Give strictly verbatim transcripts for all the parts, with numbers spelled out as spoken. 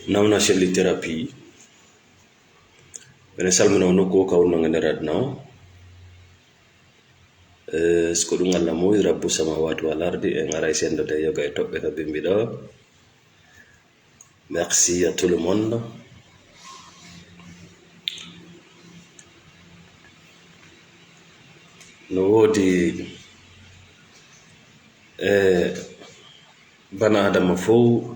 Nawna selli thérapie. Mbeɗa salmina on nokku o ka wonno ngender aduna o. Eh, so ko ɗum Allah mowi, Rabbu samawati wal ardi, en aray sendode yoga e toɓɓe ka bimbi ɗo. Merci à tout le monde. No woodi, eh, bana Adama fof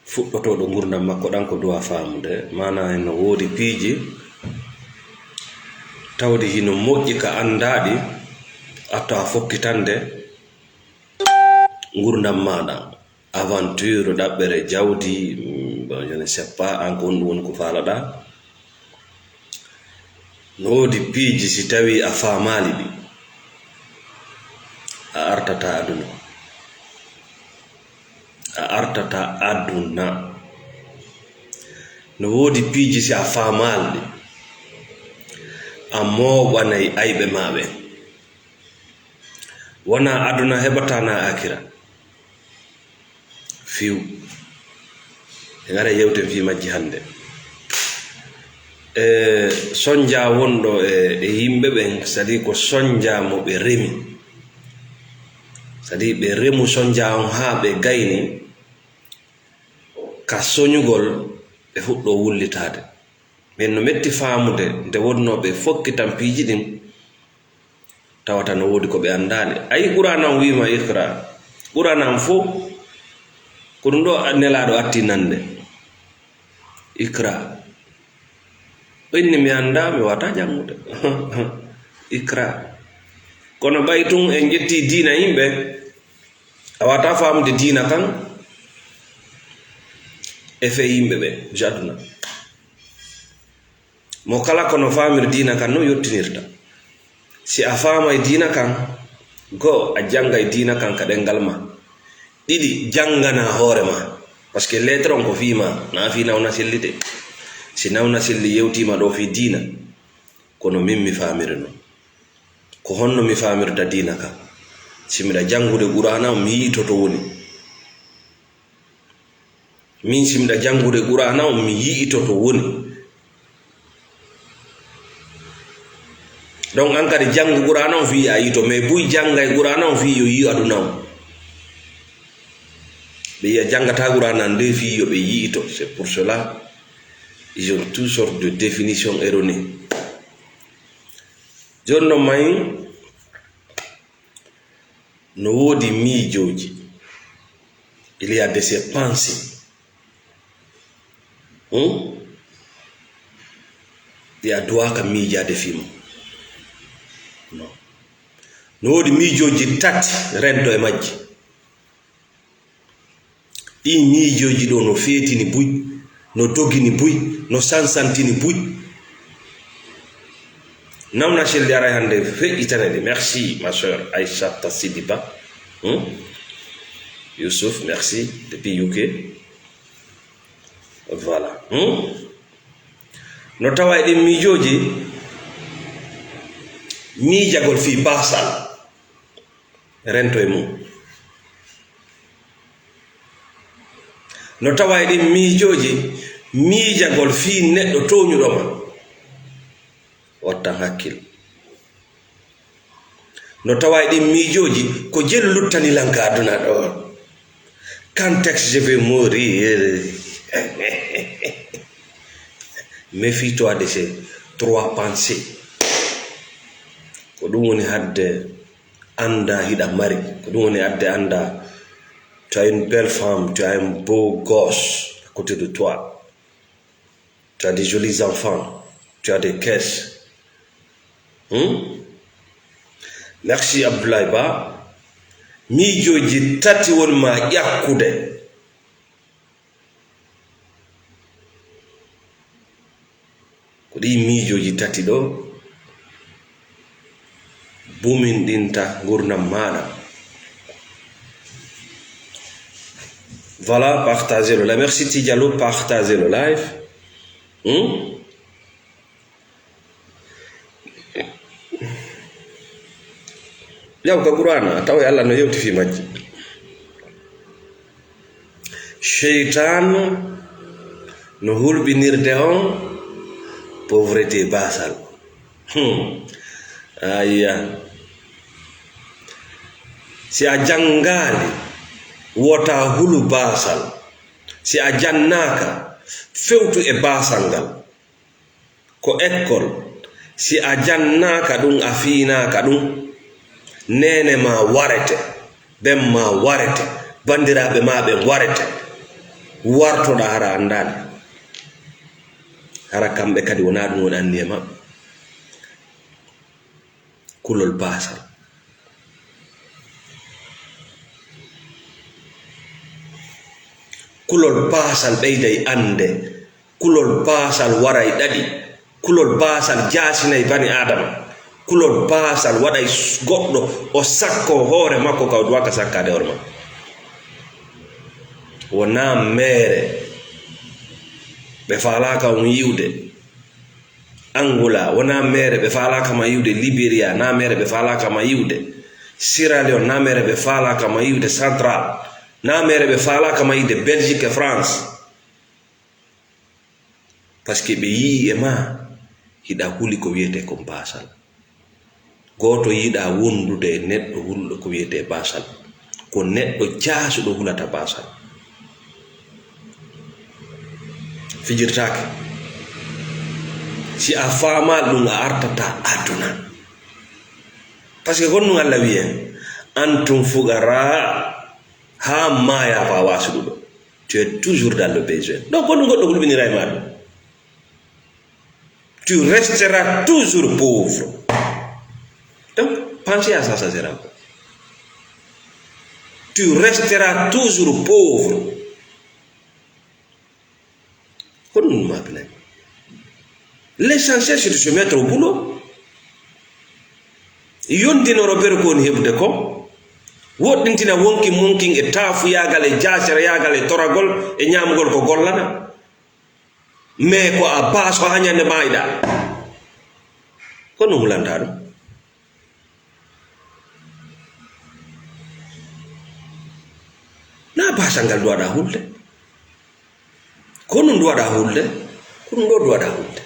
fuɗɗotooɗo ngurndam makko ɗan ko duwa faamude. Maana en no woodi piiji tawdi hino moƴƴi ka anndaaɗi, atto a fokkitande ngurndam maaɗa. Aventure, ɗaɓɓere jawdi, mm, bon, je ne sais pas, an ko honɗum woni ko faalaɗaa. No woodi piiji si tawi a faamaali ɗi, a artata aduna. A artata aduna. No woodi piiji si a faamaali ɗi, a mooɓanay ayɓe maa ɓen. Wonaa aduna heɓataa na akira. Fiw. En ara yewten fii majji hannde. E sonja wonɗo e, e yimɓe ɓen, c'est-à-dire ko sonja mo ɓe remi. C'est-à-dire ɓe remu sonja on haa ɓe gayni, ka soñugol ɓe fuɗɗo wullitaade. Ɓen no metti faamude nde wonnoo ɓe fokkitan piiji ɗin, tawata no woodi ko ɓe anndaali. Ayi, Qur'aana on wiima iqra. Qur'aana on fof, ko ɗum ɗo Nelaaɗo atti nande. Iqra. O inni mi anndaa, mi waawataa janngude. Iqra. Kono ɓay tun en ƴetti diina yimɓe, a waawataa faamude diina kan e fee yimɓe ɓe, si aduna. Mo kala ko no faamiri diina kan no yottinirta. Si a faamay diina kan, goo, a janngay diina kan ka ɗenngal ma. Ɗiɗi, janngana hoore ma. Parce que lettre on ko fii ma, na fii nawna selli de. Si nawna selli yewtiima ɗo fii diina, kono min mi faamiri non. Ko honno mi faamirta diina kan? Si miɗa janngude Qur'aana on, mi yi'ito to woni. Min, si miɗa janngude Qur'aana on, mi yi'ito to woni. Donc, an kadi janngu Qur'aana on fii a yi'ito, mais buy janngay Qur'aana on fii yo yi'u aduna on. Ɓe yi'a janngataa Qur'aana on nde fii yo ɓe yi'ito. C'est pour cela, ils ont toutes sortes de définitions erronées. Jooni non, may no woodi miijooji. Il y a de ces pensées. Hmm? Ɗi a duwaaka miijaade fii mum. Non. No woodi miijooji tati rento e majji. Ɗii miijooji ɗo no feetini buy, no dogini buy, no sansantini buy. Nawna selli aray hannde feƴƴitane ɗi. Merci, ma sœur Aïssata Sidiba. Hmm? Youssouf, merci, depuis U K. Voilà. Hmm? No tawa e ɗin miijooji, miijagol fii baasal. Rento e mum. No tawa e ɗin miijooji, miijagol fii neɗɗo tooñuɗo ma. Wattan hakkil. No tawa e ɗin miijooji, ko jelu luttani lan ka aduna ɗo. Quand est-ce que je vais mourir? Méfie-toi de ces trois pensées. Ko ɗum woni hadde annda hiɗa mari. Ko ɗum woni hadde annda, tu as une belle femme, tu as un beau gosse à côté de toi. Tu as des jolis enfants, tu as des caisses. Hmm? Merci Abdoulaye Ba. Miijooji tati woni ma ƴakkude. Ko ɗii miijooji tati ɗo buminɗinta ngurndan maaɗa. Voilà, partagez le live. Merci Tidjalo, partagez le live. Hmm? Yaw ka Qur'aana, a tawa Allah no yewti fii majji. Seytaanu No hulɓinirde on pauvreté baasal. Hmm. Ayya. Si a janngaali, wota hulu baasal. Si a jannaaka, fewtu e baasal ngal. Ko ekkol. Si a jannaaka ɗum, a fiinaaka ɗum, neene ma warete, ben ma warete, banndiraaɓe ma ɓen warete. Wartoɗaa hara a anndaali. Hara kamɓe kadi wonaa ɗum woni anniya maɓɓe. Kulol baasal. Kulol baasal ɓeyday annde. Kulol baasal waray ɗaɗi. Kulol baasal jaasinay bani Aadama. Kulol baasal waɗay s-, goɗɗo o sakko hoore makko ka o duwaka sakkaade hoore makko. Wonaa meere ɓe faalaaka on yi'ude. Angola, wonaa meere ɓe faalaaka ma yi'ude. Liberia, naa meere ɓe faalaaka ma yi'ude. Sierra Leone, naa meere ɓe faalaaka ma yi'ude. Central, naa meere ɓe faalaaka ma yi'ude. Belgique e France. Parce que ɓe yi'i e ma, hiɗa huli ko wiyetee kon baasal. Gooto yiɗaa wondude e neɗɗo huluɗo ko wiyetee baasal. Ko neɗɗo jaasuɗo hulata baasal. Fijirtaake. Si a faamaa ɗum, a artataa aduna. Parce que kon ɗum Allah wi'i en, "Antum fuqara haa maaya fa wasiluɗo." Tu es toujours dans le besoin. Donc, ko ɗum goɗɗo hulɓinira e maa ɗum. Tu resteras toujours pauvre. Donc, pensez à ça, ça sera bon. Tu resteras toujours pauvre. Ko ɗum ɗum mappinani. L'essentiel, c'est de se mettre au boulot. Yondinoro bere ko woni heɓude ko. Woɗɗintina wonki monkin e taafuyaagal e jaasereyaagal e toragol e ñaamugol ko gollana. Mais ko a baaso haa ñande maayɗa. Ko ɗum hulanta ɗum. Na baasal ngal duwaɗa hulde. Ko ɗum duwaɗa hulde. Ko ɗum ɗo duwaɗa hulde.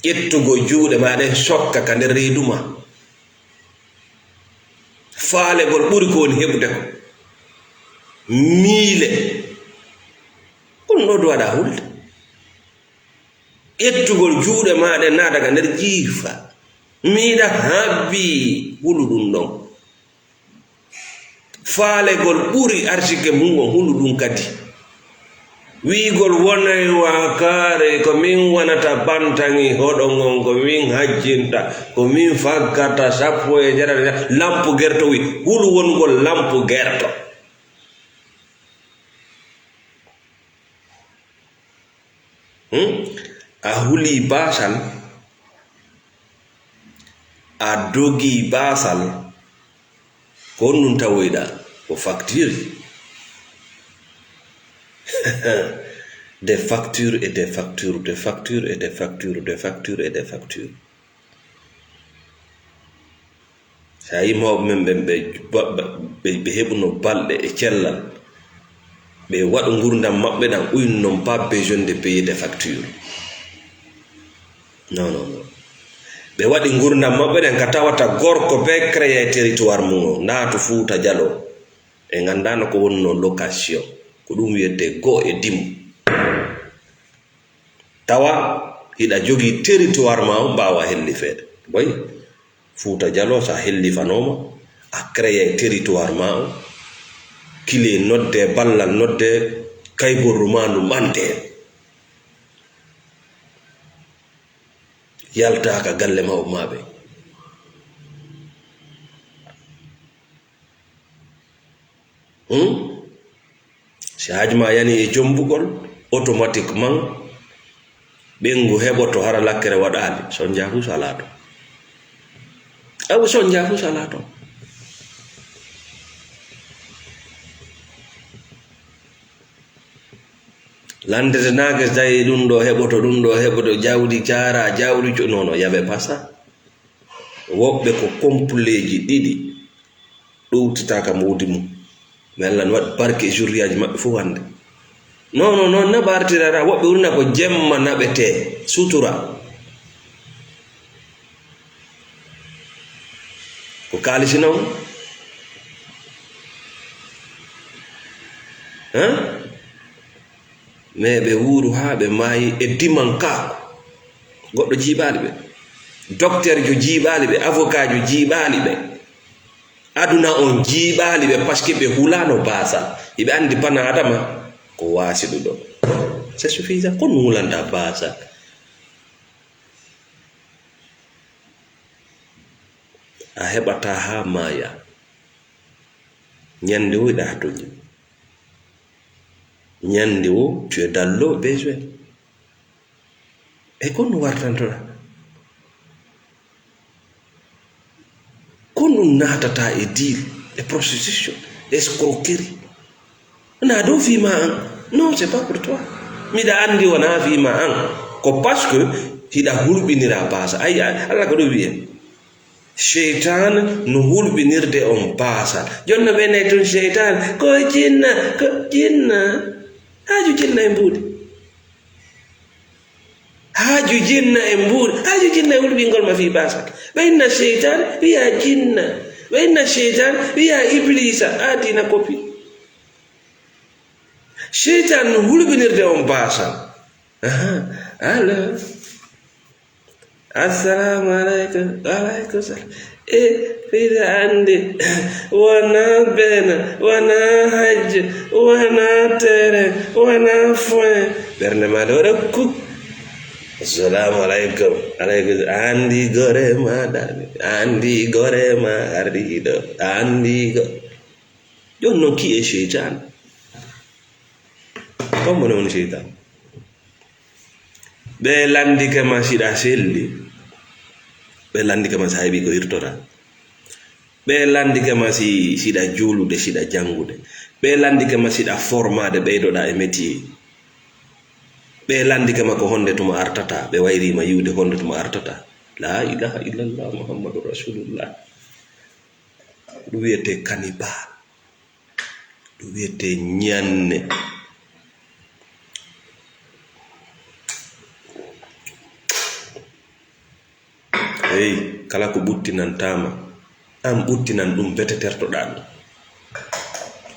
Ƴettugo juuɗe ma ɗen sokka ka nder reedu ma. Faalegol ɓuri ko woni heɓude ko. Miile. Ko ɗum ɗo duwaɗa hulde. Ƴettugol juuɗe ma ɗen na daga nder jiifa. Miiɗa habbi hulu ɗum ɗon. Faalegol ɓuri arsike mun on, hulu ɗum kadi. Wi'igol wonay waakaare, ko min wonata bantaŋi hoɗo ngon, ko min hajjinta, ko min faggata sappo e jeetati, lampu gerto wi, hulu wonugol lampu gerto. Hmm? A hulii baasal, a dogii baasal, ko honɗum tawoyɗaa? Ko facture. Des factures et des factures, des factures et des factures, des factures et des factures. So a yii mawɓe men ɓen, ɓe ba-, ba-, ɓe, ɓe heɓuno balɗe e cellal, ɓe waɗu ngurndan maɓɓe ɗan, uynu non pas besoin de payer des factures. Non, non, non. Ɓe waɗi ngurndan maɓɓe ɗan ka tawata gorko bee créé territoire mum o, naatu Fuuta Jaloo. Ɓe nganndaano ko wonno location. Ko ɗum wiyetee go e dimo. Tawa hiɗa jogii territoire ma on, mbaawa hellifeede. Boy, Fuuta Jaloo, so a hellifanooma, a créé territoire ma on, kile nodde, ballal nodde, kayborru ma ndu ɓante. Yaltaa ka galle mawɓe ma ɓe. Hmm? Si haaju ma yani e jombugol, automatiquement, ɓeyngu heɓoto hara lakkere waɗaali. Sonja fuu salaa ton. Awa sonja fuu salaa ton. Landete naage tawi ɗum ɗo heɓoto, ɗum ɗo heɓoto, jawdi jaara, jawdi co-, non, non, y avait pas ça. Woɓɓe ko kompuleeji ɗiɗi ɗowtata ka mawdi mum. Mais Allah no waɗi barke e zurriyaaji maɓɓe fof hannde. Non, non, non, naɓa artirata, woɓɓe wurna ko jemma naɓete, sutura. Ko kaalisi non? Hein? Mais ɓe wuuru haa ɓe maayi e dimankaaku. Goɗɗo jiiɓaali ɓe. Dokterjo jiiɓaali ɓe, avocatjo jiiɓaali ɓe. Aduna on jiiɓaali ɓe, parce que ɓe hulaano baasal. Hiɓe anndi bana Adama ko waasiɗuɗo. C'est suffisant. Ko nulanta baasal? A heɓataa haa maaya. Ñande wo hiɗa haa toñi. Ñande wo, tu es dans l'eau, besoin. E ko ɗum wartantoɗa? Ko ɗum naatata e deal, e prostitution, e escroquerie? Na dow fii ma an. Non, c'est pas pour toi. Miɗa anndi wonaa fii ma an. Ko parce que hiɗa hulɓinira baasa. Ay, ay, Allah ko ɗum wi'e. Seytaane no hulɓinirde on baasal. Jooni no ɓe nayi tun seytaane, ko jinna, ko jinna. Haaju jinna e mbuuɗi. Haaju jinna e mbuuɗi. Haaju jinna e hulɓingol ma fii baasal. Ɓe inna seytaane, wi'a jinna. Ɓe inna seytaane, wi'a ibliisa. A diina kopi. Seytaane no hulɓinirde on baasal. Aha, allo. Assalamu alaikum. Wa alaikum salam. E, fiɗa anndi, wona bena, wona hajji, wona tere, wona foin. Ɓernde ma ɗo waɗa kuk. Assalamu alaikum. Alaikum. Anndi gore ma ɗani. Anndi gore ma ardiɗo. Anndi go-, Jooni non, ki'e seytaane. Hombo non woni seytaane? Ɓe lanndike ma siɗa selli. Ɓe lanndike ma si a heɓi ko irtora. Ɓe lanndike ma si, siɗa juulude, siɗa janngude. Ɓe lanndike ma siɗa formaade, ɓeydoɗa e métier. Ɓe lanndike ma ko honde tuma artata. Ɓe wayri ma yiwde honde tuma artata. La ilaha illallah Muhammadu Rasulullah. Ɗum wiyetee cannibal. Ɗum wiyetee ñanne. Eyi, kala ko ɓuttinantaama, aan ɓuttinan ɗum betetertoɗaa ɗum.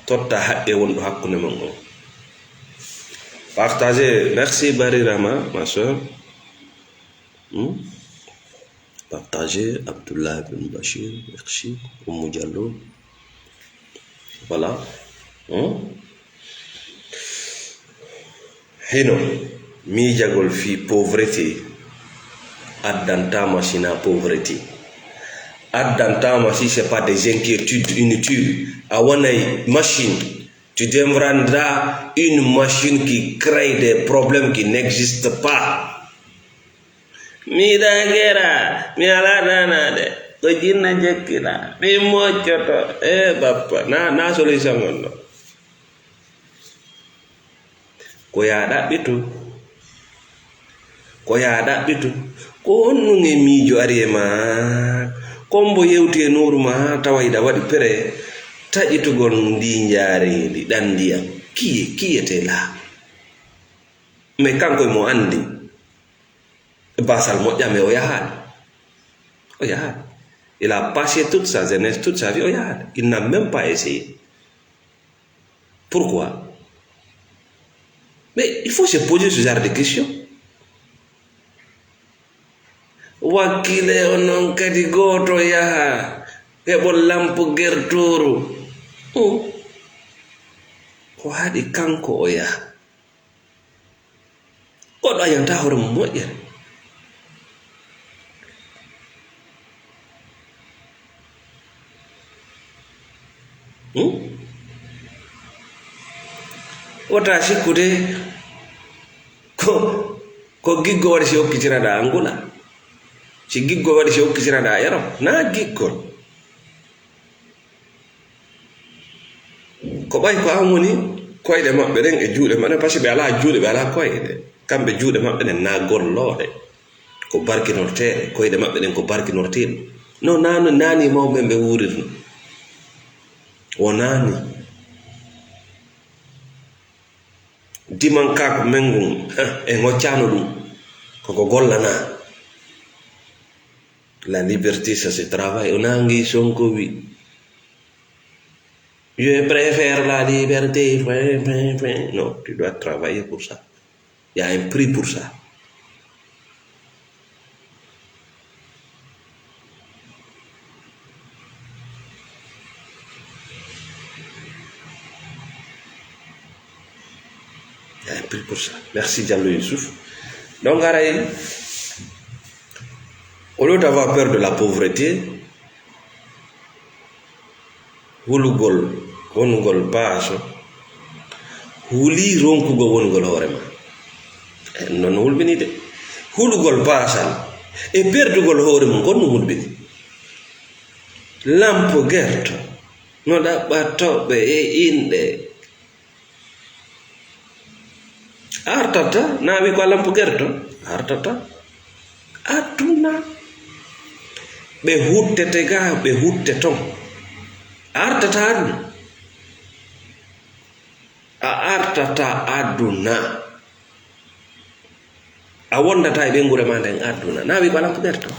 Totta haqqe wonɗo hakkunde mon on. Partagez. Merci Barirama, ma sœur. Hmm? Partagez, Abdoullah bin Bachir, merci, Oumou Diallo. Voilà. Hmm? Hino, miijagol fii pauvreté addantaama si na pauvreté. Addantaama si c'est pas des inquiétudes inutiles. A wonay machine. Tu deviendras une machine qui crée des problèmes qui n'existent pas. Miɗa gera, mi alaa nanaade. Ko jinna jekkila, mi moccoto. E bappa, na, na solution on ɗo. Ko yaa ɗaɓɓitu. Ko yaa ɗaɓɓitu. Ko honɗun e miijo ari e ma? Kombo yewti e nooru ma, tawa hiɗa waɗi pere taƴitugol ndii njaareendi, ɗan ndiyan. Kiye, kiyete la. Mais kanko e mo anndi. Baasal moƴƴa, mais o yahaali. O yahaali. Il a passé toute sa jeunesse, toute sa vie, o yahaali. Il n'a même pas essayé. Pourquoi? Mais il faut se poser ce genre de question. Wakkile onon kadi gooto yaha, heɓo lampo gertooru. Hmm. Ko haɗi kanko o yaha? Goɗɗo añanta hoore mum moƴƴere. Hmm? Wota sikkude ko, ko giggo waɗi si okkitiraɗa angula. Si giggo waɗi si okkitiraɗa ero, na giggol. Ko ɓay ko an woni koyɗe maɓɓe ɗen e juuɗe maɓɓe ɗen, parce que ɓe alaa juuɗe, ɓe alaa koyɗe. Kamɓe juuɗe maɓɓe ɗen na gollooɗe. Ko barkinorteeɗe, koyɗe maɓɓe ɗen ko barkinorteeɗe. No naano, naani mawɓe ɓen ɓe wuurirno. Wo naani. Dimankaako men ngun, en hoccaano ɗum. Koko gollana. La liberté, ça se travaille. O nangi Sonko wi. Je préfère la liberté. Non, tu dois travailler pour ça. Il y a un prix pour ça. Il y a un prix pour ça. Merci Diallo Youssouf. Donc, aray, au lieu d'avoir peur de la pauvreté, hulugol wonugol baaso, huli ronkugol wonugol hoore ma. Eh, non hulɓini de. Hulugol baasal e perdugol hoore mum, kon no hulɓini. Lampo gerto, no ɗaɓɓa toɓɓe e inɗe. Artata, na wi ko a lampo gerto? Artata. Aduna. Ɓe huttete ga, ɓe hutte ton. Artata aduna. A artata aduna. A wondata e ɓeynguure ma nden aduna. Na wi ko a lampo gerto?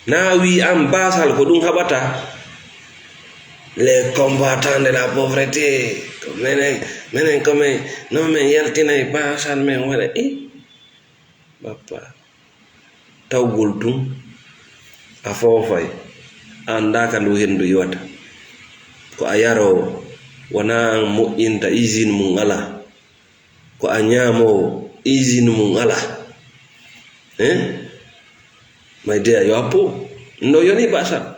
Na wi an baasal ko ɗum haɓata? Les combattants de la pauvreté. Ko menen, menen ko men, no men yaltinay baasal men waɗa. Eh, bappa. Tawgol tun, a foofay. A anndaa ka ndu hendu iwata. Ko a yaroowo, wonaa an moƴƴinta, usine mum alaa. Ko a ñaamoowo, usine mum alaa. Hein? May deya yo appo. No yoni baasal.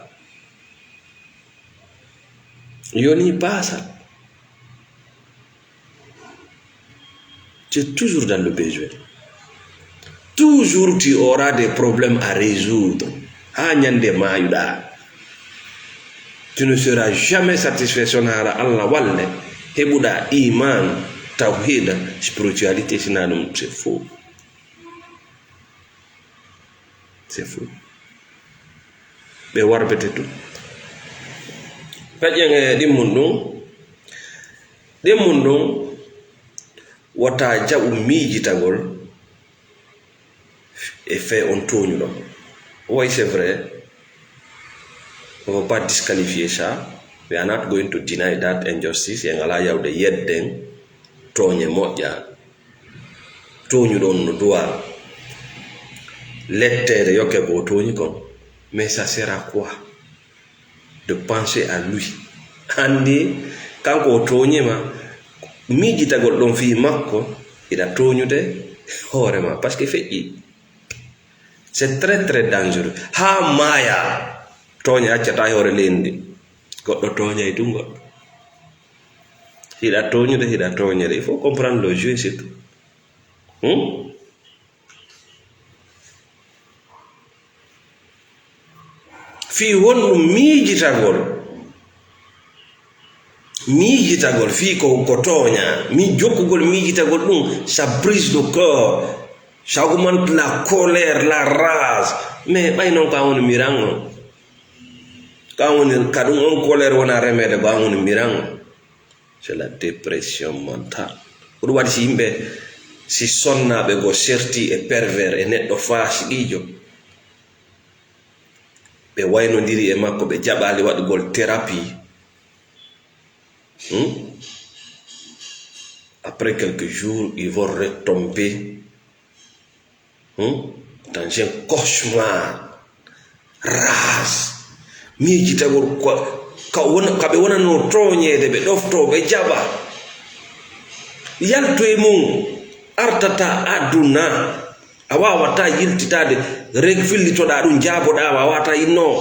Yoni baasal. Tu es toujours dans le besoin. Toujours tu auras des problèmes à résoudre. Haa ñande maayuɗaa. Tu ne seras jamais satisfait so na hara Allah walle. Heɓuɗaa iman, tawhid, spiritualité, sina ɗum, c'est faux. C'est faux. Ɓe warbete tun. Peƴƴen e ɗimmun ɗum. Ɗimmun ɗum, wota jaɓu miijitagol e fee on tooñuɗo. Oui, c'est vrai. On ne veut pas disqualifier ça. We are not going to deny that injustice. En alaa yawde yedden tooñe moƴƴa. Tooñuɗo on no duwa letteede yokke ko o tooñi kon. Mais ça sert à quoi de penser à lui? Anndi kanko o tooñiima, miijitagol ɗon fii makko, hiɗa tooñude hoore ma, parce que feƴƴi. C'est très, très dangereux. Haa maaya, tooñe accata e hoore leydi ndi. Goɗɗo tooñay tun goɗɗo. Hiɗa tooñude, hiɗa tooñere. Il faut comprendre le jeu, c'est tout. Hmm? Fii honɗum miijitagol? Miijitagol fii ko, ko tooñaa. Mi jokkugol miijitagol ɗum, ça brise le cœur. Ça augmente la colère, la rage. Mais ɓay non ko an woni miran on. Ko an woni, ka ɗum on colère wona remeede, ko an woni miran on. C'est la dépression mentale. Ko ɗum waɗi si yimɓe, si sonnaaɓe go serti e pervers e neɗɗo faasiqiijo, ɓe waynondiri e makko, ɓe jaɓaali waɗugol thérapie. Hmm? Après quelques jours, ils vont retomber Hmm? Dans un cauchemar, rage, miijitagol ko, ka wona, ka ɓe wonanoo tooñeede, ɓe ɗoftoo, ɓe jaɓa. Yaltu e mum, artata aduna. A waawataa yiltitaade, rek fillitoɗaa ɗum, jaaboɗaa, a waawataa innoo.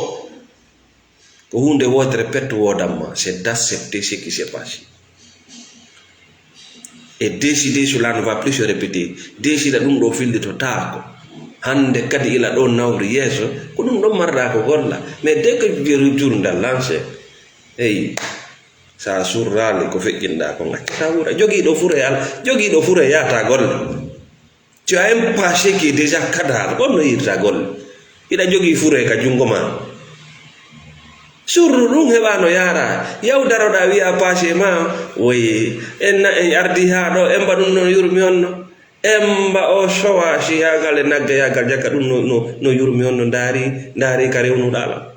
Ko huunde wootere pet woodanma, c'est d'accepter ce qui s'est passé. Et décider cela ne va plus se répéter. Décida ɗum ɗo fillitotaako. Hannde kadi ila ɗo nawri yeeso, ko ɗum ɗon marɗa ko golla. Mais dès que je retourne dans l'ancien, hey, sa surraali ko feƴƴinɗa ko ngacca. Sa wura, jogiiɗo fure ala, jogiiɗo fure yaata golle. Tu as un passé qui est déjà cadavre. Ko honno yirta golle? Hiɗa jogii fure ka junngo ma. Surru ɗum heɓa no yaara. Yaw daroɗa wi'a paase ma, woye, en na en ardi haa ɗo, en mba ɗum no yurmi on no. En mba o sowa si yaagal e nagge yaagal jaka ɗum no, no, no yurmi on no ndaari, ndaari ka rewnuɗa la.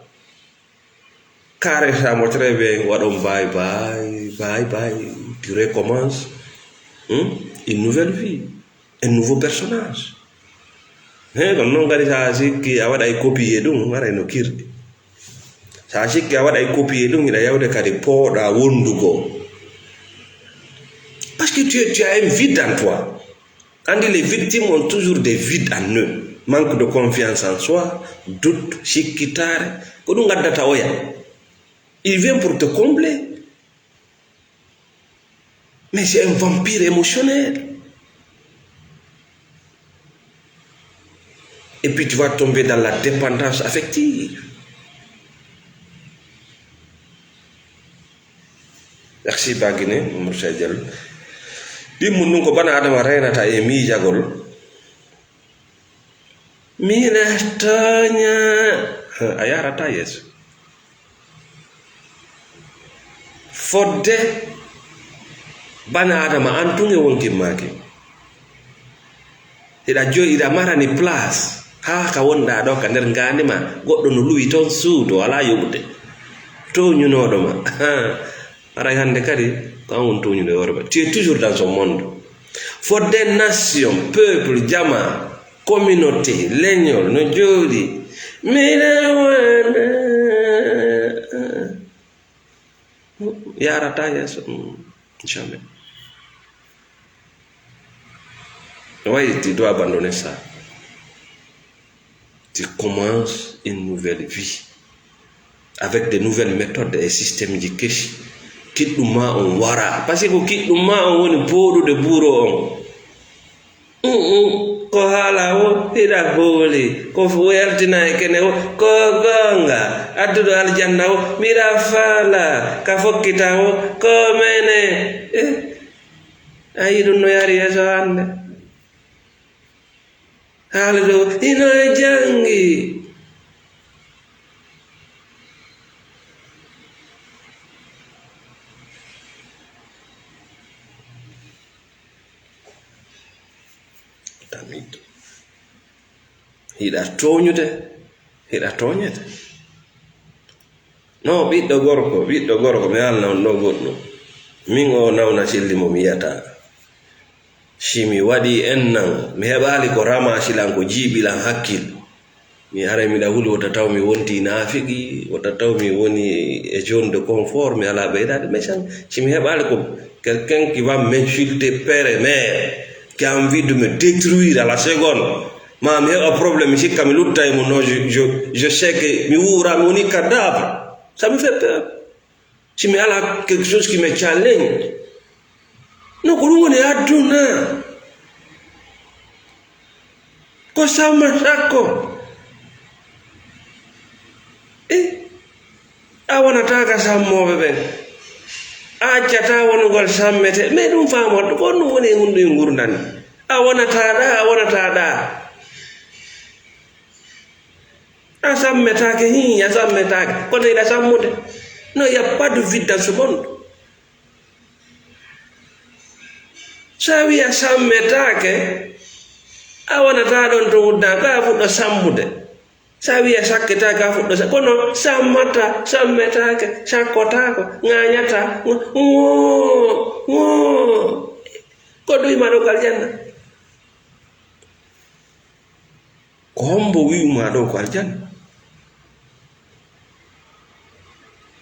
Kare samo très bien, waɗon bye bye, bye bye. Tu recommences, hmm? Une nouvelle vie, un nouveau personnage. He, kono noon kadi sa sikki a waɗay copier ɗum, waray no kirɗi. Sa sikki a waɗay copier ɗum, hiɗa yawde kadi pooɗa wondugo. Parce que tu, tu as un vide en toi. Anndi, les victimes ont toujours des vides en eux. Manque de confiance en soi, doute, sikkitaare. Ko ɗum ngaddata oya. Il vient pour te combler. Mais c'est un vampire émotionnel. Et puis tu vas tomber dans la dépendance affective. Merci Bagine, Moussa Diallo. Ɗimmun ɗum ko bana Adama renata e miijagol. Miɗa tooña. A yarata yeeso. Fodde bana Adama an tun e wonkin maaki. Hiɗa joyi, hiɗa marani place. Haa ka wonɗa ɗo ka nder ngaandi ma, goɗɗo no luwi toon suudu, alaa yoɓude. Tooñunooɗo ma. Haray hannde kadi, ko an woni tooñuɗo e hoore ma. Tu es toujours dans son monde. Fodde nation, peuple, jama, communauté, leñol, no jooɗi. Miɗa waɗa. Yarata yeeso. Mm, jamais. Oui, tu dois abandonner ça. Tu commences une nouvelle vie avec de nouvelles méthodes et système ji kesi. Kiɗɗum ma on wara. Parce que ko kiɗɗum ma on woni pooɗude buuro on. Mm, mm. Ko haala wo, hiɗa hooli. Ko fu-, yaltina e kene wo, ko goonga. Adduɗo aljanna wo, miɗa faala. Ka fokkita wo, ko mene. Eh? A yi'i ɗum no yari yeeso hannde. Haala ɗo, hino e janngi. Tamit. Hiɗa tooñude, hiɗa tooñete. No, ɓiɗɗo gorko, ɓiɗɗo gorko, mi haalna on ɗo goɗɗum. Min o nawna cilli mo mi yiyata. Si mi waɗi ennan, mi heɓaali ko rama silan, ko jiiɓilan hakkil. Mi aray miɗa huli, wota taw mi wonti naafiqi, wota taw mi woni e zone de confort, mi alaa ɓeydaade méchant. Si mi heɓaali ko quelqu'un qui va m'insulter père et mère, qui a envie de me détruire à la seconde, ma mi heɓa problème, mi sikka mi lutta e mum, non, je, je, je sais que mi wuura, mi woni cadavre. Ça me fait peur. Si mi alaa quelque chose qui me challenge, no, ko ɗum woni aduna. Ko samma sakko. E, a wonata ka sammooɓe ɓen. A accata wonugol sammete. Mais ɗum faamorto, ko ɗum woni e hunde e ngurndan. A wonata ɗa, a wonata ɗa. A sammetaake, hii, a sammetaake. Kono hiɗa sammude. No, il y a pas de vide dans ce monde. So a wi'i a sammetaake, a wonata ɗon to ngudda, ko a fuɗɗo sammude. So a wi'i a sakketaake, a fuɗɗo sa-, kono sammata, sammetaake, sakkotaako, ŋaañata, ŋo-, ŋoo, ŋoo. Ko ɗum wi'umaa ɗo ko aljanna. Ko hombo wi'umaa ɗo ko aljanna?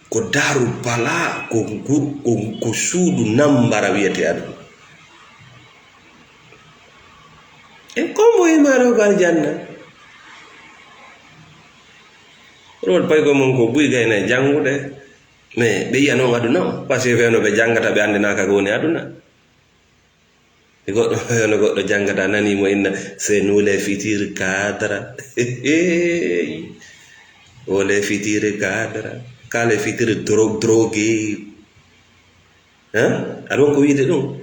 Ko daaru balaa, ko ngu-, ko, ko suudu nammbara wiyetee aduna. E ko hombo wi'umaa ɗo ko aljanna? Ɗum woni paygo mum ko buy gayna e janngude, mais ɓe yi'a noon aduna o, parce que wiyano ɓe janngata, ɓe anndinaaka ko woni aduna. Goɗɗo, hono goɗɗo janngata, nani mo inna, c'est nous les futurs cadres. Oh, les futurs cadres. Ka les futurs dro-, drogués. Hein? Aɗa won ko wiide ɗum?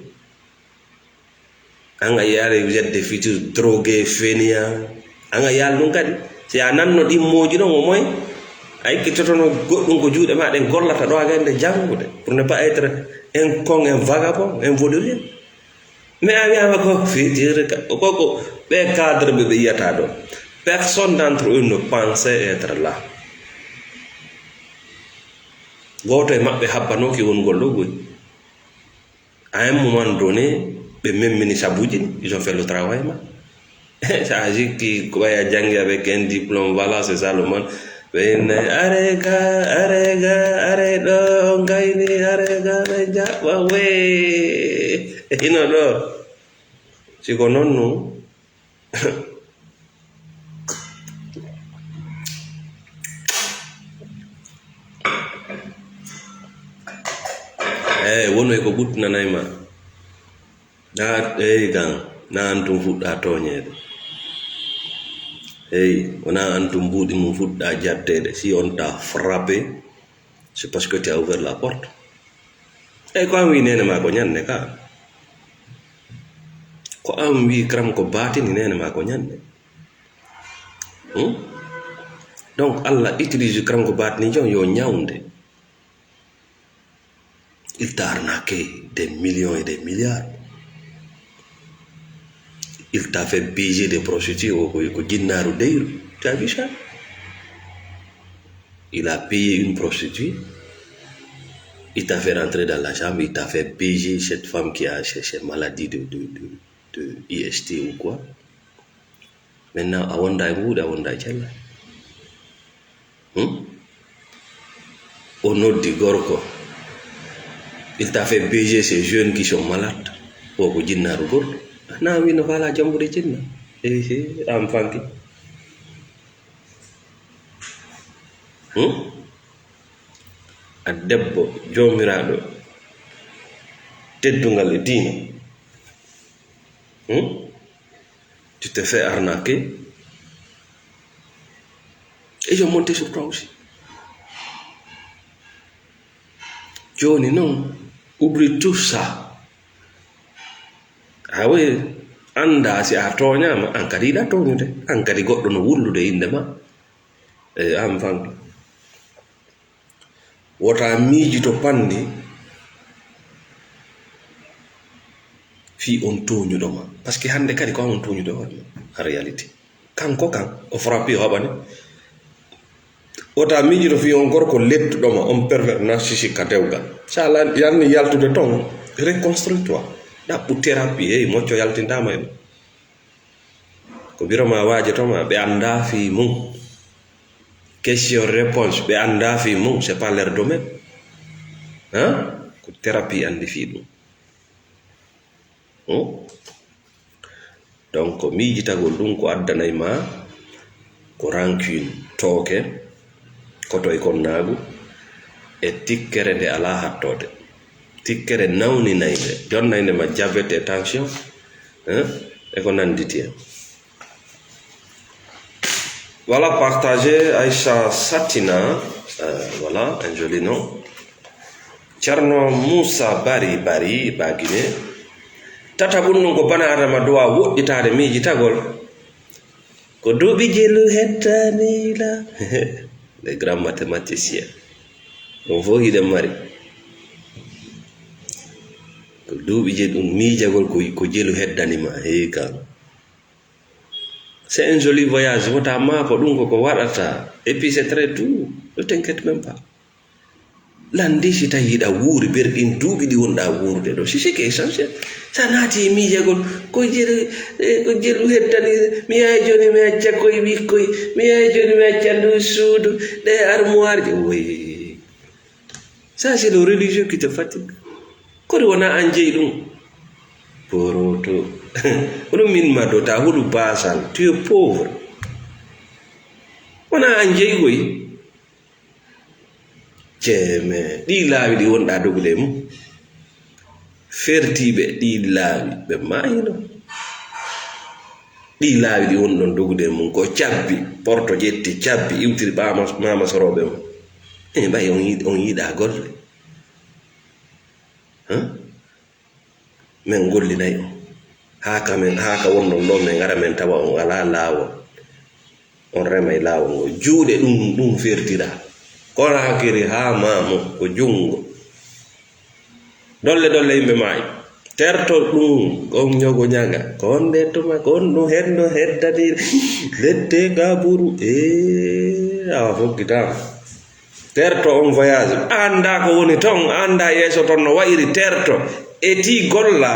An a yiyaali, vous êtes des futurs drogués, fainéants. An a yiyaali ɗum kadi? Si a nanno ɗimmooji ɗon, o moye? A ekkitotono goɗɗum ko juuɗe ma ɗen gollata ɗo a gande janngude, pour ne pas être un con, un vagabond, un vaudeville. Mais a wiyama ko fijirde ka, ko, ko ɓe cadre ɓe, ɓe yiyata ɗo. Personne d'entre eux ne pensait être là. Gooto e maɓɓe habbanoki wongol ɗo goy. À un moment donné, ɓe memmini sabuji ɗi, ils ont fait le travail ma. Ça agit qui, ko ɓay a janngi avec un diplôme, voilà, c'est ça le monde. Ɓe inna, "Are ga, are ga, are ɗo, on gayni, are ga, ɓe jaɓɓa, we." Hino ɗo. Si ko non nu. Eey, wonoy ko ɓuttinanay ma. Na, eey, gan, na an tun fuɗɗa tooñeede. Eey, wona an tun mbuuɗi mum fuɗɗa jatteede. Si on t'a frappé, c'est parce que tu as ouvert la porte. Eey, ko an wi neene ma ko ñande ka. Ko an wi kram ko baatini neene ma ko ñande. Hmm? Donc, Allah utilise kram ko baatini jon yo ñawnde. Il t'a arnaqué des millions et des milliards. Il t'a fait baiser des prostituées au, au, au Jinnaru Deiru. Tu as vu ça? Il a payé une prostituée. Il t'a fait rentrer dans la chambre. Il t'a fait baiser cette femme qui a ces, ces maladies de, de, de, de I S T ou quoi. Maintenant, a wonda e mbuuɗi, a wonda e cella. Hmm? O noddi gorko. Il t'a fait baiser ces jeunes qui sont malades. O ko jinnaaru goɗɗo. Na wino faala jambude jinna. Ehe, an fanki. Hmm? A debbo, joomiraaɗo, teddungal e diina. Hmm? Tu te fais arnaquer. Et ils ont monté sur toi aussi. Jooni noon, oublie tout ça. A wi, annda si a tooñaama, an kadi yiɗa tooñude. An kadi goɗɗo no wullude innde ma. E an fanɗo. Wota miijito panndi fii on tooñuɗo ma. Parce que hannde kadi ko an on tooñuɗo hoore ma, en réalité. Kanko kan, o frappé, o haɓani. Wota miijito fii on gorko lettuɗo ma, on pervers narcissique ka dewgal. Sa la-, yanni yaltude ton, reconstruis-toi. Ɗaɓɓu thérapie, hey, mocco yaltintaama e ɗum. Ko biro ma waajoto ma, ɓe anndaa fii mum. Question réponse, ɓe anndaa fii mum, c'est pas leur domaine. Hein? Ko thérapie anndi fii ɗum. Hmm? Donc, miijitagol ɗum ko addanay ma ko rancune, tooke, koto e konnaagu, e tikkere nde alaa hattoode. Tikkere nawninay nde, jonnay nde ma diabète e tension, hein, e ko nannditi en. Voilà, partagez Aïcha Satina, euh, voilà, un joli nom. Ceerno Muusa Bari, Bari, Bagine. Tataɓun ɗum ko bana Adama duwa woɗɗitaade miijitagol. Ko duuɓi jelu hettani la. Les grands mathématiciens. Ɗum fof hiɗen mari. Ko duuɓi jelu, ɗum miijagol ko, ko jelu heddani ma. Heyi kan. C'est un joli voyage. Wota maako ɗum ko ko waɗata. Et puis c'est très doux. Ne t'inquiète même pas. Lanndi si tawi hiɗa wuuri, ber ɗin duuɓi ɗi wonɗa wuurude ɗo. C'est ce qui est essentiel. Sa naati e miijagol, ko jeru, eh, ko jeru hettani, mi yahay jooni mi acca koye ɓikkoy, mi yahay jooni mi acca ndu suudu, ɗe armoire je. Oui. Ça, c'est le religieux qui te fatigue. Kori wona an jeyi ɗum. Poroto. Ko ɗum min ma do ta huɗu basal. Tu es pauvre. Wona an jeyi koy. Ceeme, ɗii laawi ɗi wonɗaa dogude e mum. Fertiiɓe ɗii laawi, ɓe maayino. Ɗii laawi ɗi wonɗon dogude e mum, ko cabbi, porto ƴetti cabbi, iwtiri ɓaama, maama sorooɓe mum. E ɓay on yiɗ-, on yiɗaa golle. Hã? Min gollinay on. Haa ka min, haa ka wonɗon ɗoo, min ngara min tawa on alaa laawol. On remay laawol ngol. Juuɗe ɗum, ɗum fertira. Konakiri haa Maamo ko junngo. Dolle dolle yimɓe maayi. Terto ɗum, on ñogo ñaga. Ko on nde tuma, ko on ɗum heddo heddani lette kaburu. Ee, awa fokkitaama. Terto on voyage. Annda ko woni ton, annda yeeso ton no wa'iri. Terto. Eti golla.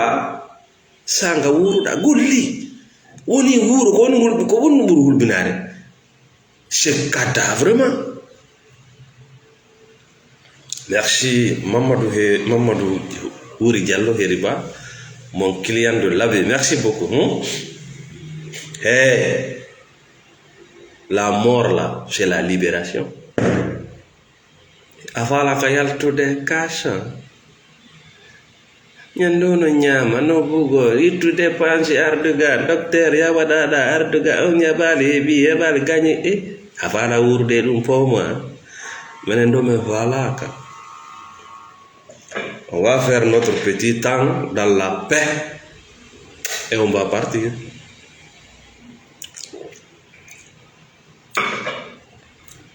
Sanga wuuruɗa golli. Woni wuuro ko woni hulɓi, ko woni ɓuri hulɓinaare. C'est kata vraiment. Merci Mamadou he, Mamadou Wuri Diallo Heriba, mon client de l'Abbé. Merci beaucoup. Hmm? Hey, la mort là, c'est la libération. A faala ka yaltude kaasa. Ñande o no ñaama, no bugo, ittu dépense Erdogan, docteur ya waɗaɗa Erdogan, on ñaɓaali heɓi, heɓaali gañi. E, a faala wuurde ɗum fof ma. Menen ɗo men faalaaka. On va faire notre petit temps dans la paix et on va partir.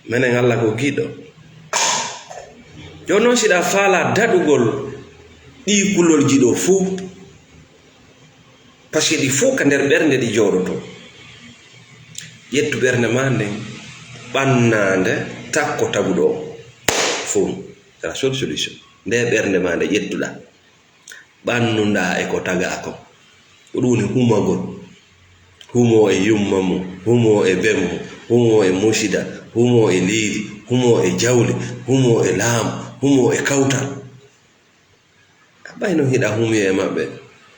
Menen Alla ko giɗo. Jooni noon, si ɗa faala daɗugol ɗii kulolji ɗo fuu, parce que ɗi fuu ka nder ɓernde ɗi jooɗoto. Ƴettu ɓernde ma nden, ɓannaande, takko taguɗo o. Fuu, c'est la seule solution. Nde ɓernde ma nde ƴettuɗa. Ɓannunɗaa e ko tagaa kon. Ko ɗum woni humagol. Humoo e yumma mum, humoo e ben mum, humoo e musida, humoo e leydi, humoo e jawle, humoo e laamu, humoo e kawtal. A ɓay no hiɗa humii e maɓɓe.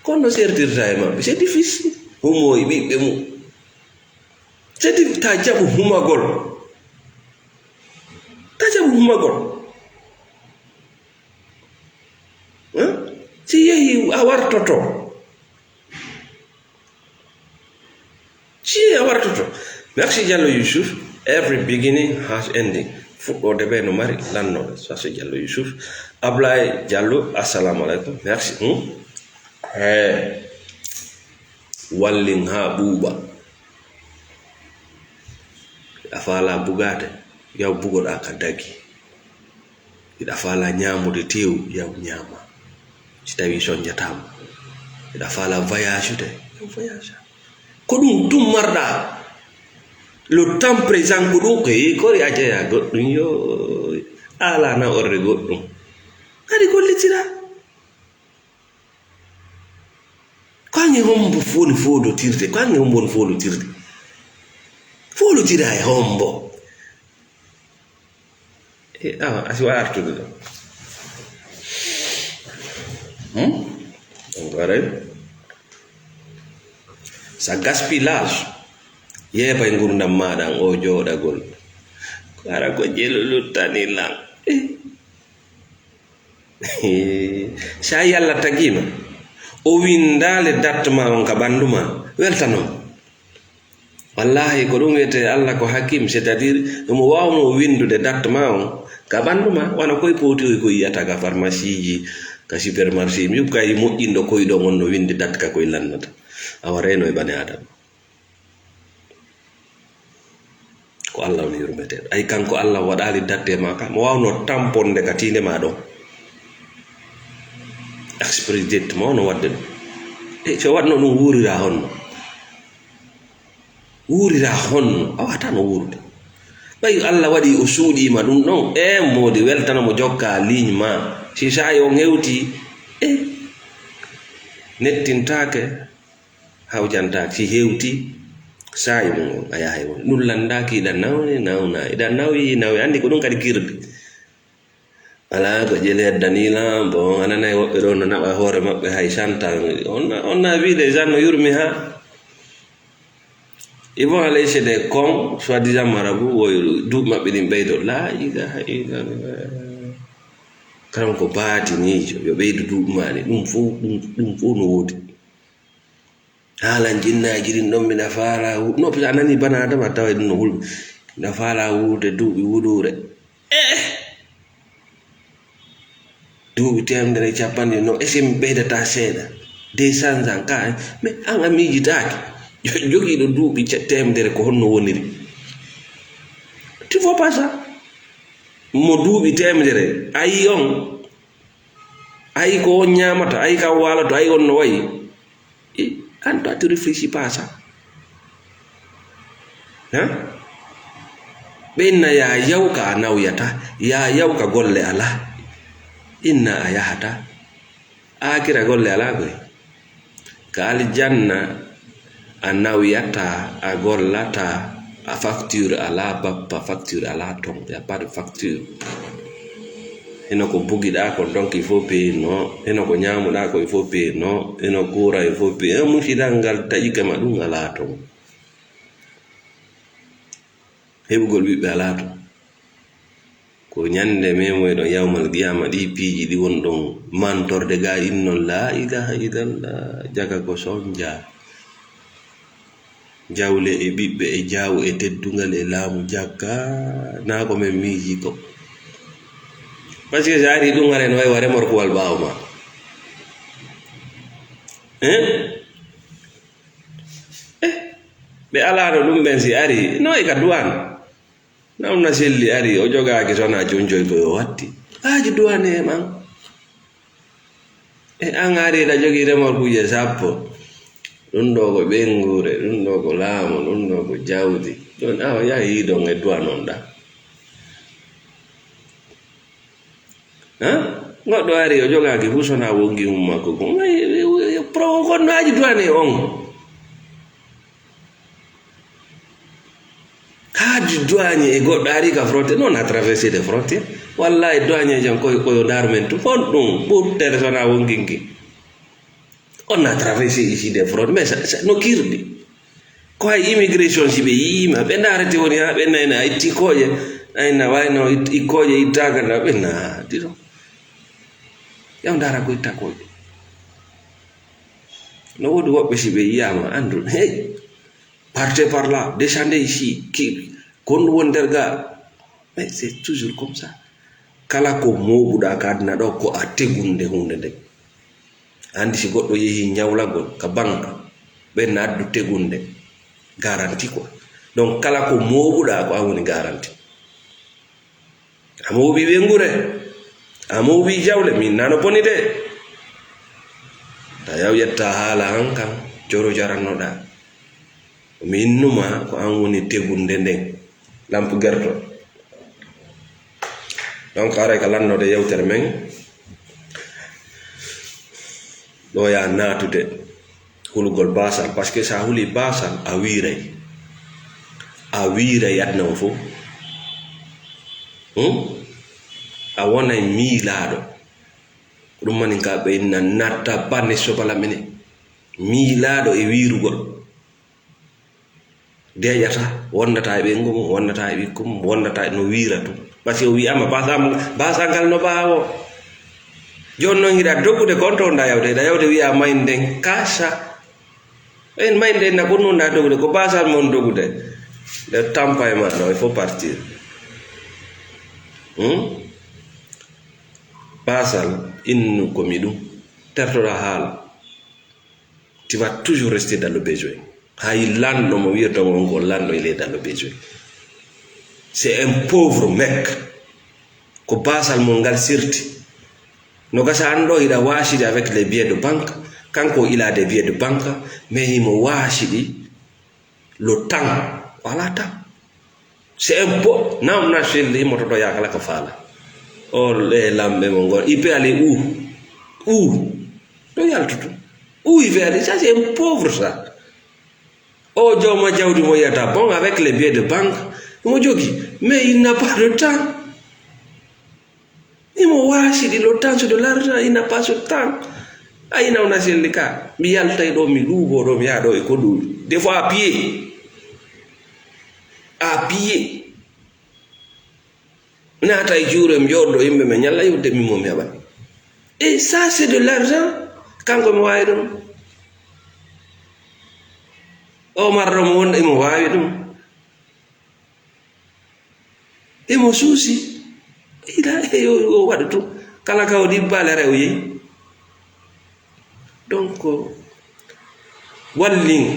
Kono no sertirta e maɓɓe, c'est difficile. Humoo e ɓiɓɓe mum. C'est difficile. Ta jaɓu humagol. Ta jaɓu humagol. Hein? Si yehi, a wartoto. Si yehi, a wartoto. Merci Diallo Youssouf. Every beginning has ending. Fuɗɗoode ɓe no mari lannoode. Ça, c'est Diallo Youssouf. Ablaye Diallo, assalamu alaikum. Merci. Hmm? Eh. Wallin haa ɓuuɓa. A faala bugaade, yaw bugoɗaa ka dagi. Hiɗa faala ñaamude teewu, yaw ñaama. Si tawii soñjataama. Hiɗa faala voyage-ude, yaw voyage. Ko ɗum tun marɗaa. Le temps présent ko ɗum, ko yi kori a jeyaa goɗɗum, yo a alaa na orre goɗɗum. Kadi gollitiraa. Ko ange hombo woni foolotirde? Ko ange hombo woni foolotirde? Foolotira e hombo? E, awa, a si wa artude ɗo. Hmm? Donc, aray. Ça gaspillage. Yeeɓa e ngurdam maaɗa o jooɗagol. Ko ara ko jelu luttani lan. Eh. Sa Yalla tagiima, o winndaali date ma on ka ɓanndu ma, weltano mo. Wallaahi, ko ɗum wiyetee Alla ko Hakim, c'est-à-dire, himo waawnoo winndude date ma on ka ɓanndu ma, wano koye pootiyoy ko yiyata ka pharmacie ji, ka supermarché ji, mi kay moƴƴinɗo koyɗo on no winndi date ka koye lannata. Awa reyno e bani Aadama. Ko Alla woni yurmeteeɗo. Ay, kanko Alla waɗaali datte ma ka. Mo waawno tamponde ka tiinde ma ɗon. Express jet, mo waawno waɗde ɗum. E, so waɗno ɗum, wuurira honno? Wuurira honno? A waawata no wuurude. Ɓay Alla waɗi o suuɗiima ɗum ɗon, e moodi weltano mo jokka ligne ma. Si saa'i on hewti, e nettintaake. Hawjantaake, si hewti, saa'i mum on, a yahay won. Ɗum lanndaaki, iɗa nawni, nawna, iɗa nawyi, nawyi. Anndi ko ɗum kadi kirdi. Alaa ko jeli heddanii la, bon, a nanay woɓɓe ɗo no naɓa hoore maɓɓe hay santal. On na, on na wiide Jean no yurmi haa. Ils vont aller chez des cons, soi-disant marabout, woyo duuɓi maɓɓe ɗin ɓeydo. La ilaha illallah. Kanko baatiniijo, yo ɓeydu duuɓi maa ɗin. Ɗum fof, ɗum, ɗum fof no woodi. Haalan jinnaaji ɗin ɗon, mbiɗa faalaa wu-, no, a nanii bana Adama, a taway ɗum no hulɓi. Mbiɗa faalaa wuurde duuɓi wuluure. Eh! Duuɓi teemedere e capanɗe no, est-ce que mi ɓeydataa seeɗa? Deux cents ans, ka, mais an a miijitaake. Jo-, jogiiɗo duuɓi ce-, teemedere ko honno woniri? Tu vois pas ça? mo duuɓi teemedere, a yii on? A yii ko on ñaamata? A yii ka on waaloto? A yii on no wayi? Eh, an toi, tu réfléchis pas à ça. Hein? Ɓe inna yaa yaw ka a nawyata, yaa yaw ka golle alaa. Inna a yahata. Aakira golle alaa koy. Ka aljanna a nawyata, a gollata, a facture alaa, bappa, facture alaa ton. Y a pas de facture. Hino ko bugiɗaa kon, donc il faut payer, non. Hino ko ñaamuɗaa kon, il faut payer, non. Hino courant, il faut payer. Eh, musidal ngal taƴike ma, ɗum alaa ton. Heɓugol ɓiɓɓe alaa ton. Ko ñande memoyɗon yawmal qiyama, ɗi piiji ɗi wonɗon mantorde ga innon, la ilaha illallah, jaka ko sonja. Jawle e ɓiɓɓe e jaawu e teddungal e laamu jaka, naa ko men miiji ko. Parce que si ari ɗum, hare no way wa remorquewal ɓaawo ma. Hein? Eh, ɓe alaano ɗum ɓen si ari, no e ka duwaan. Nawna selli ari, o jogaaki sona concoy ko yo watti. Haaju duwaan e man. E an ari ɗa jogii remorqueuje sappo. Ɗum ɗo ko ɓeynguure, ɗum ɗo ko laamu, ɗum ɗo ko jawdi. Ɗum awa yahi yiidon e duwaan on ɗa. Hein? Goɗɗo ari, o jogaaki fof, sona wonki mum makko ko. Pro-, kon no haaju duwaan e on. Haaju duwaañe e goɗɗo ari ka frontière, non, on a traversé des frontières. Wallahi, duwaañe jan koy, koyo ndar men tu. Kon ɗum, ɓurtere sona wonkinki. On a traversé ici des frontières, mais ça, ça, no kirɗi. Ko hay immigration, si ɓe yiima, ɓe ndaarete woni haa ɓe nayna ay tikkooƴe, ayna wayno it-, ikkooƴe ittaaka na, ɓe na, dino. Yaw ndaara ko ittakooƴe. No woodi woɓɓe si ɓe yiyaama, andu, hey, partez par là, descendez ici, ki, kon won nder ga. Mais c'est toujours comme ça. Kala ko mooɓuɗaa ka aduna ɗo, ko a tegunde huunde nden. Anndi si goɗɗo yehi ñawlagol ka banque, ɓen na addu tegunde, garanti quoi. Donc, kala ko mooɓuɗaa, ko an woni garanti. A mooɓi ɓeynguure, a mooɓi jawle, min nano boni de. Tawi a ƴetta haala an kan, coro jarannoɗaa. Mi innuma ko an woni tegunde nden. Lampu gerto. Donc, haray ka lannoode yewtere men. Ɗo ya naatude hulugol baasal, parce que sa huli baasal, a wiiray. A wiiray aduna o fof. Hmm? A wonay miilaaɗo. Ko ɗum manin ka ɓe inna natta bane sobala mene. Miilaaɗo e wiirugol. Deeƴata, wondata e ɓeyngu mum, wondata e ɓikku mum, wondata e no wiira tun. Parce que o wi'ama baasa-, baasal ngal no ɓaawo. Jooni noon hiɗa dogude kon to nda yawde, hiɗa yawde wi'a maynden kasa. En maynden na ko nun na dogude, ko baasal mon dogude. Nde tampa e ma ɗo, il faut partir. Hmm? Baasal innu ko mi ɗum. Tertoɗa haala. Tu vas toujours rester dans le besoin. Hay lanɗo mo wiyata on ko lanɗo, il est dans le besoin. C'est un pauvre mec. Ko baasal mum ngal sirti. No gasa an ɗo hiɗa waasidi avec les billets de banque, kanko il a des billets de banque, mais himo waasidi le temps. Voilà temps. C'est un po-, nam na selli mo to ya kala ko faala. O le lamɓe mo ngol. Il peut aller où? Où? To yaltutu. Où il veut aller? Ça, c'est un pauvre, ça. O jooma jawdi mo yiyata, bon, avec les billets de banque, mo jogi. Mais il n'a pas de temps. Imo waasidi le temps, c'est de l'argent, il n'a pas ce temps. Ay, nawna selli ka. Mi yaltay ɗo, mi luubo ɗo, mi yaha ɗo e ko ɗuuɗi. Des fois à pied. À pied. Naata e juuɗe, mi jooɗo yimɓe, mi ñalla yimɓe, min mo mi heɓan. Et ça, c'est de l'argent. Kanko mi waawi ɗum. Omar ɗo mo wonɗo, imo waawi ɗum. Imo suusi. Ila, e yo, yo waɗu ɗum. Kala ka o ɗibbale rew yehi. Donc, wallin,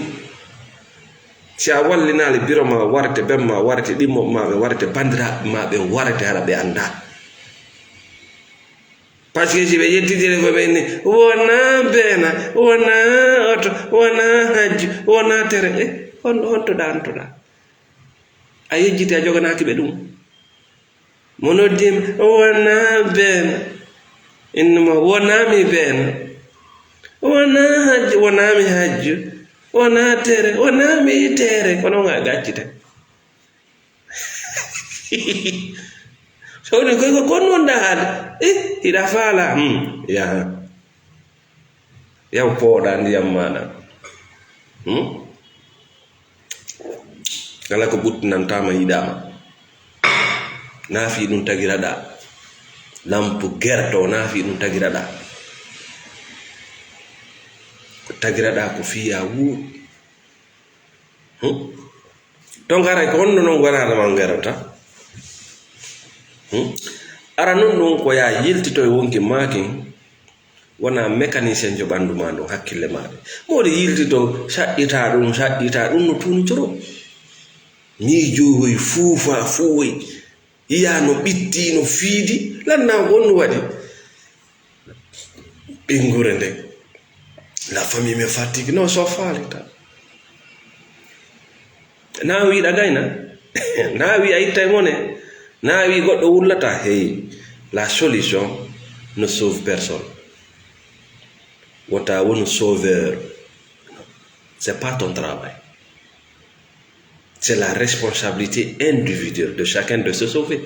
Si a wallinaali biro ma warete, ben ma warete, ɗimmo ma ɓe warete, banndiraaɓe ma ɓe warete, hara ɓe anndaa. Parce que si ɓe ƴetti téléphone ɓe inni, "Wona beena, wona oto, wona hajju, wona tere." Eh, on, on toɗa, on toɗa. A yejjiti, a joganaaki ɓe ɗum. Mo noddi mi, "Wona beena." Innu ma, "Wona mi beena." "Wona hajju, wona mi hajju. Wona tere, wona mi tere." Kono nga gaccita. So woni koy ko kon wonda haala. Eh, hiɗa faala. Hmm, yaha. Yaw pooɗa ndiyam maɗa. Hmm? Kala ko ɓuttinantaama yiɗaama. Naa fii ɗum tagiraɗa. Lampu gerto, naa fii ɗum tagiraɗa. Ko tagiraɗa ko fii a wuuɗi. Hmm? Ton haray ko honno non waraade ma ngerata? Hmm? Ara non ɗum ko yaa yiltito e wonki maakin, wona mécanicien jo ɓanndu ma ndun, hakkille ma ɗe. Moɗo yiltito, saɗɗita ɗum, saɗɗita ɗum no tuunitoro. Miijowoy, fuufa, fuwoy. Yiya no ɓitti, no fiidi, lanna ko honno waɗi? Ɓeynguure nden, la famille me fatigue. Non, so faalita. Na wiɗa gayna. Na wi a ittay mone. Na wi goɗɗo wullata. Hey, la solution ne sauve personne. Wota wonu sauveur. C'est pas ton travail. C'est la responsabilité individuelle de chacun de se sauver.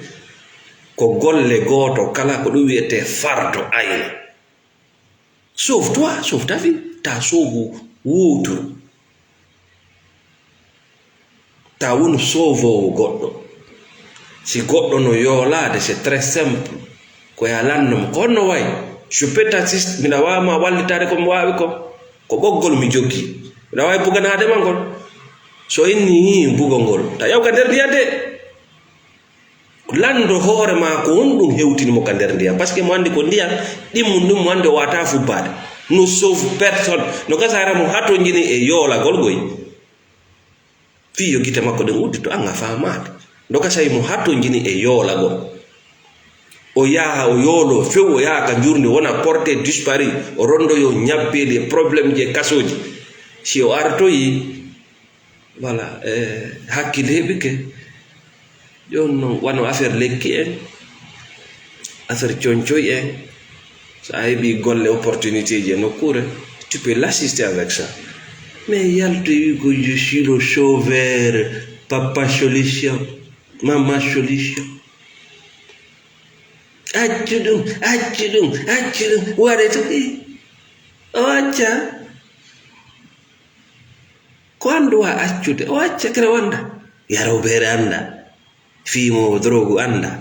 Ko golle gooto kala, ko ɗum wiyetee fardo ayni. Sauve-toi, sauve ta vie. Ta soobu wooturu. Ta wonu soovoowo goɗɗo. Si goɗɗo no yoolaade, c'est très simple. Ko yaa lanndum, ko honno wayi? Je peux t'assister, miɗa waawi ma wallitaade ko mi waawi ko. Ko ɓoggol mi jogii. Miɗa waawi buganaade ma ngol. So inni, "Hii, bugo ngol." Ta yaw ka nder ndiyam de. Lanndo hoore ma ko honɗum hewtini mo ka nder ndiyam. Parce que mo anndi ko ndiyam, ɗimmun ɗum mo anndi o waawataa fubbaade. Nous sauve personne. No gasa hara mo hatonjini e yoolagol goy. Fii yo gite makko ɗen uddito, an a faamaaka. Ndoka sawi mo hatonjini e yoolagol. O yaha, o yoolo, few o yaha ka njurndi, wona porté disparu, o rondoyo ñabbeeli e problème ji e kasooji. Si o artoyi, voilà, eh, hakkille heɓike. Jooni non, wano affaire lekki en, affaire concoy en, so a heɓi golle, opportunité ji e nokkuure, tu peux l'assister avec ça. Mais yaltu e wi'ugol, "Je suis le sauveur, papa solution, maman solution." Accu ɗum, accu ɗum, accu ɗum, waɗe to, eh, o acca. Ko anndu wa accude, o acca kere wonda. Yarooɓeere annda. Fiimo drogu annda.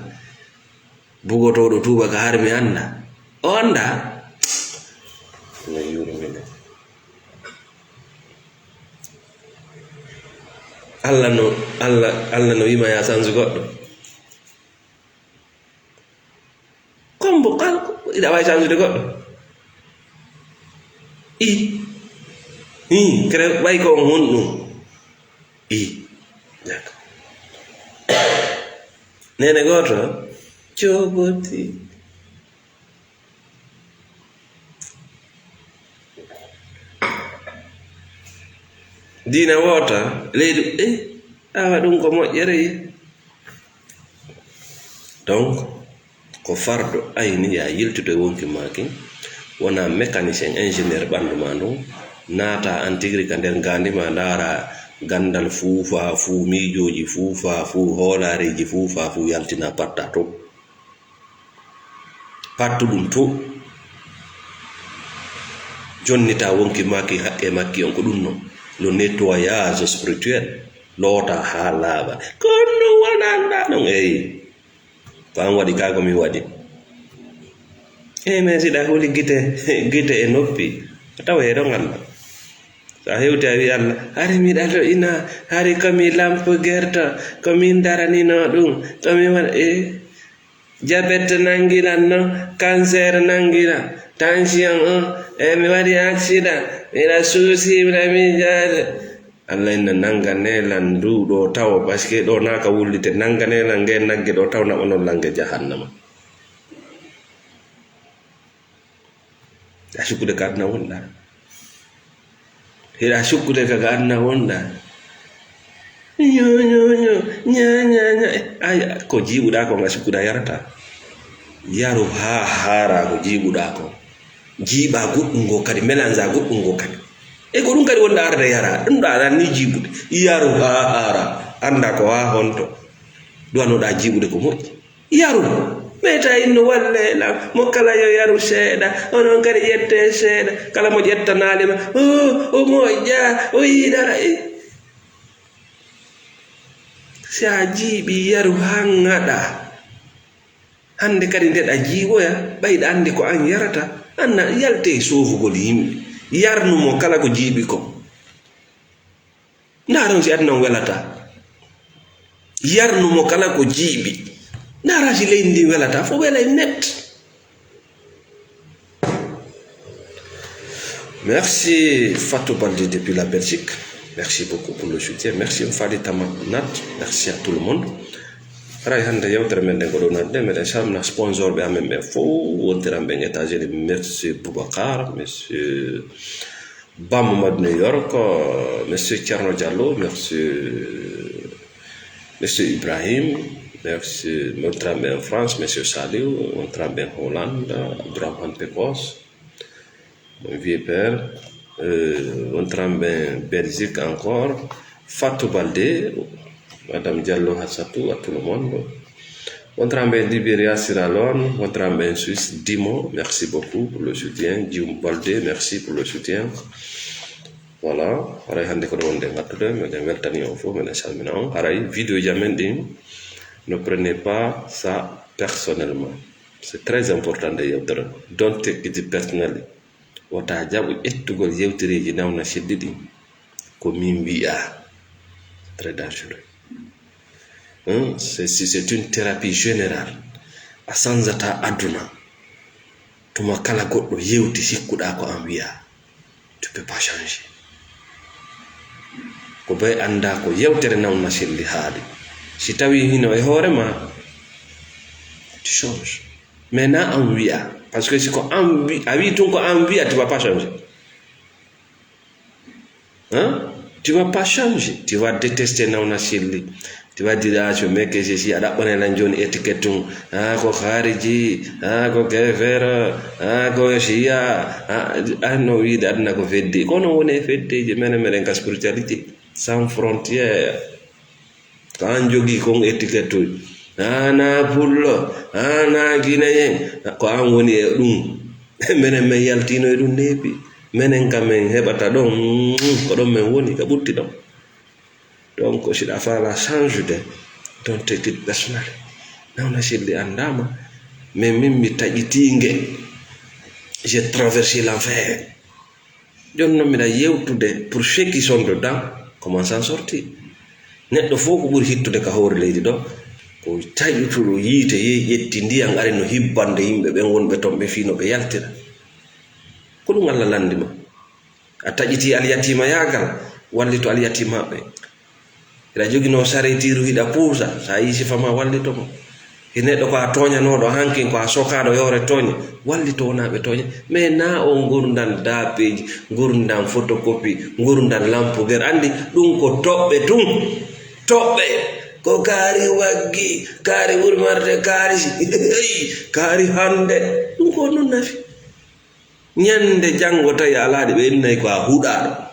Bugotooɗo tuuba ka harmi annda. O annda. No yurmina. Allah no, Allah, Allah no wiima ya sansu goɗɗo. Kombo, kal, iɗa waawi sansude goɗɗo? I. I, kere, ɓay ko on honɗum? I. D'accord. Neene gooto, cooboti. Diina woota, leydi, eh, awa ɗum ko moƴƴere yi. Donc, ko fardo ayni ya yiltude wonki maaki, wona mécanicien, ingénieur ɓanndu ma ndun, naata an tigri ka nder ngaandi ma, ndaara gandal fuu, faa fuu, miijooji fuu, faa fuu, hoolaareeji fuu, faa fuu yaltina patta to. Pattu ɗum to. Jonnita wonki maaki haqqe makki on ko ɗum non. Le nettoyage spirituel. Loota haa laaɓa. Kono ɗum wonanda non. Eyi. Ko an waɗi kaa ko mi waɗi. Eyi, mais siɗa huli gite, gite e noppi. Tawa e ɗon Allah. So a hewti a wi Allah, hari miɗa ɗo ina, hari ko mi lampu gerto, ko min daranino ɗum, ko mi waɗa, eh. Jabet nangilan no, cancer nangilan, tension o, e mi waɗi accident, miɗa suusi, miɗa miijaade. Allah inna nangane lan ndu ɗo tawo, parce que ɗo naka wullite, nangane lan nge nagge ɗo tawo naɓa non lange jahannama. A sukkude ka aduna wonɗa. Hiɗa sukkude ka, ka aduna wonɗa. Ño, ño, ño, ña, ña, ña. Ay, ko jiiɓuɗa ko nga sukkuɗa yarata. Yaru ha haara ko jiiɓuɗa ko. Jiiɓa goɗɗum ngo kadi, mélange goɗɗum ngo kadi. E ko ɗum kadi wonɗa arde yara. Ɗum ɗa aɗa ni jiiɓude. Yaru ha haara. Anda ko ha honto. Duwanoɗa jiiɓude ko moƴƴi. Yaru. Meta inno walle lan. Mo kala yo yaru seeɗa. Onon kadi ƴette seeɗa. Kala mo ƴettanali ma. O, o moƴƴa. O yiɗara. Eh. Si a jiiɓi yaru hangaɗa. Hande kadi ndeɗa jiiɓoya. Ɓayɗa andi ko an yarata. Anna yalte e soofugol yimɓe. Yarnu mo kala ko jiiɓi ko. Ndaron si aduna on welata. Yarnu mo kala ko jiiɓi. Ndara si leydi ndi welata. Fo welay net. Merci Fatou Baldi depuis la Belgique. Merci beaucoup pour le soutien. Merci Fadi Tamanat. Merci à tout le monde. Haray hande yewtere men nden ko ɗo natde, meɗen salmina sponsor ɓe amen ɓe fof, wontiran ɓen États-Unis. Merci Boubacar, monsieur Bam Mad New York, euh, monsieur Thierno Diallo, monsieur, monsieur Ibrahim, merci, wontiran ɓe en France, monsieur Saliou, wontiran ɓe en Hollande, Abdourahmane Pekos, mon vieux père, euh, wontiran ɓe en Belgique encore, Fatou Baldé, Madame Diallo Hassatou, à tout le monde. Wontiran ɓe en Liberia, Sierra Leone, wontiran ɓe en Suisse, Dimo, merci beaucoup pour le soutien. Jim Baldé, merci pour le soutien. Voilà, haray hande ko ɗo wonde ngattude, meɗen weltani on fof, meɗen salmina on. Haray vidéo ji amen ɗin, ne prenez pas ça personnellement. C'est très important de yewtere. Don't take it personally. Wota jaɓu ƴettugol yewtereeji nawna selli ɗin. Ko min wi'a. C'est très dangereux. Hein? C'est, si c'est une thérapie générale. A sanzata aduna. Tuma kala goɗɗo yewti sikkuɗa ko an wi'a. Tu peux pas changer. Ko bay anda ko yewtere nawna selli haali. Si tawi hino e hoore ma, tu changes. Mais na an wi'a. Parce que si ko an wi-, a wi tun ko an wi'a, tu vas pas changer. Hein? Tu vas pas changer. Tu vas détester nawna selli. Tu vas dire, ah, ce mec, ceci, a ɗaɓɓanay lan joni étiquette tun. Ah, ko khariji, ah, ko kefero, ah, ko shia. Ah, ah, no wiide aduna ko fedde. Kono woni e feddeji, menen meɗen ka spiritualité. Sans frontière. Ko an jogii kon étiquette uji. An a pullo, an a guinéen, ko an woni e ɗum. Menen men yaltino e ɗum neeɓi. Menen kam men heɓata ɗon, ko ɗon men woni, ka ɓurti ɗon. Donc, si ɗa faala change de, don't take it personal. Nawna selli andaama, mais min mi taƴitiinge. J'ai traversé l'enfer. Jooni non miɗa yewtude pour ceux qui sont dedans, comment s'en sortir. Neɗɗo fof ko ɓuri hittude ka hoore leydi ɗo, ko taƴutuɗo yiite yehi ƴetti ndiyan ari no hibbande yimɓe ɓen wonɓe ton ɓe fii no ɓe yaltira. Ko ɗum Allah lanndi ma. A taƴiti alyatiima yaagal, wallito alyatiima ɓe. Hiɗa joginoo saretiiru hiɗa puusa, so a yii sifa ma wallito mo. Hi neɗɗo ko a tooñanooɗo, hankin ko a sokaaɗo yoore tooñe, wallito wonaa ɓe tooñe. Mais na o ngurndan daapeeji, ngurndan photocopie, ngurndan lampuger. Anndi ɗum ko toɓɓe tun. Toɓɓe. Ko kaari waggi, kaari ɓuri marde kaari. Kaari hannde. Ɗum ko non nafi. Ñande janngo tawi a alaa ɗi, ɓe innay ko a huɗaaɗo.